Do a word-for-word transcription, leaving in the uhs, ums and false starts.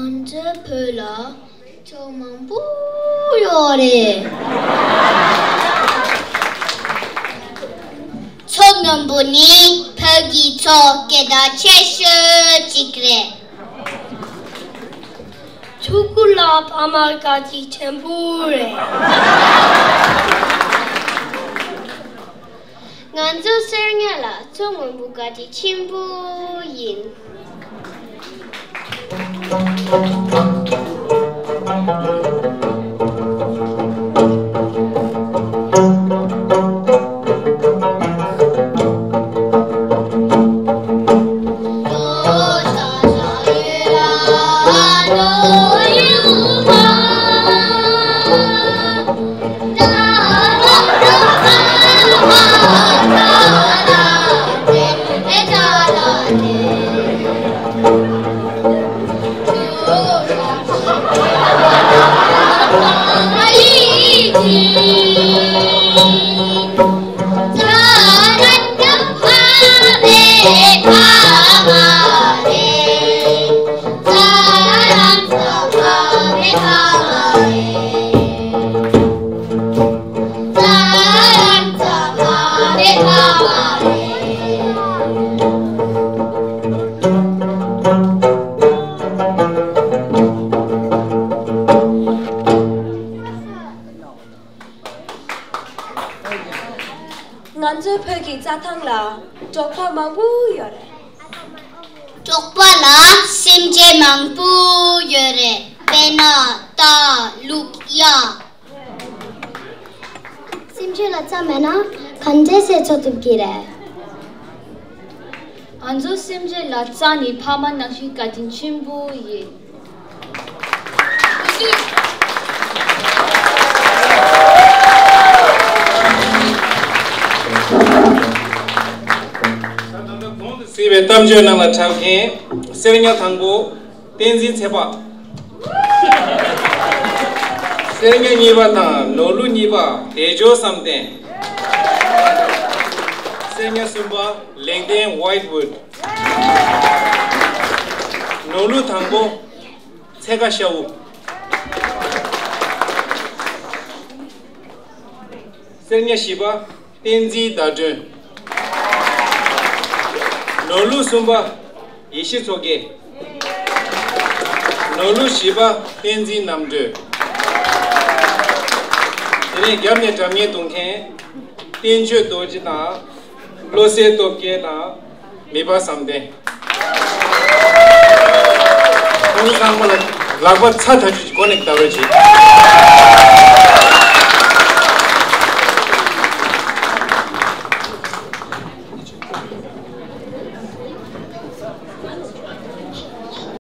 ང་ཚོའི་བོད་ལ་ཕྱོགས་མང་པོ་ཡོད་རེད། མཚོ་སྔོན་པོ་ནི་བོད་ཀྱི་མཚོ་སྐད་གྲགས་ཆེ་ཤོས་གཅིག་རེད། ཆུ་ཁུལ་ལ་ཕ་མ་དགའ་སྐྱིད་ཆེན་པོ་རེད། ང་ཚོ་སེར་སྐྱ་ལ་མཚོ་སྔོན་པོ་དགའ་སྐྱིད་ཆེན་པོ་ཡིན། ང་ཚོའི་བོད་ཀྱི་རྩྭ་ཐང་ལ་འབྲོག་པ་མང་པོ་ཡོད་རེད། འབྲོག་པ་ལ་སེམས་ཅན་མང་པོ་ཡོད་རེད། དཔེར་ན་རྟ། ལུག། གཡག་སེམས་ཅན་ལ་རྩྭ་མེད་ན་ག་འདྲས་སེ་འཚོ་ཐུབ་ཀྱི་རེད། ང་ཚོ་སེམས་ཅན་ལ་རྩྭ་ནི་ཕ་མ་ནང་བཞིན་བཀའ་དྲིན་ཆེན་པོ་ཡིན། ད་ལྟ་གོང་དུ་གཟིགས་པའི་གཏམ་བརྗོད་ནང་ལ་འཁྲབ་མཁན་གསེར་ཉ་དང་པོ། བསྟན་འཛིན་ཚེ་དཔག་གསེར་ཉ་གཉིས་པ་དང་ནོར་ལུག་གཉིས་པ་བདེ་མཆོག་བསམ་གཏན། གསེར་ཉ་གསུམ་པ་ལེགས་ལྡན་ཝའིཊ་ཝུཌ། ནོར་ལུག་དང་པོ་ཚེ་དགའ་ཤ་བོ། གསེར་ཉ་བཞི་པ་བསྟན་འཛིན་ཟླ་སྒྲོན། ནོར་ལུག་གསུམ་པ་ཡེ་ཤེས་མཚོ་རྒྱལ། ནོར་ལུག་བཞི་པ་བསྟན་འཛིན་རྣམ་གྲོལ། དེ་ནས་རྒྱབ་ནས་སྒྲ་སྙན་བརྡུང་མཁན་བསྟན་ཆོས་རྡོ་རྗེ་དང་བློ་གསལ་སྟོབས་རྒྱལ་དང་། མི་ཕམ་བསམ་གཏན། ཁོང་ཚོ་ཚང་མ་ལ་ལག་པ་ཚ་ཐག་ཆོད་ཀྱི་སྒོ་ནས་བདའ་རོགས་བྱེད།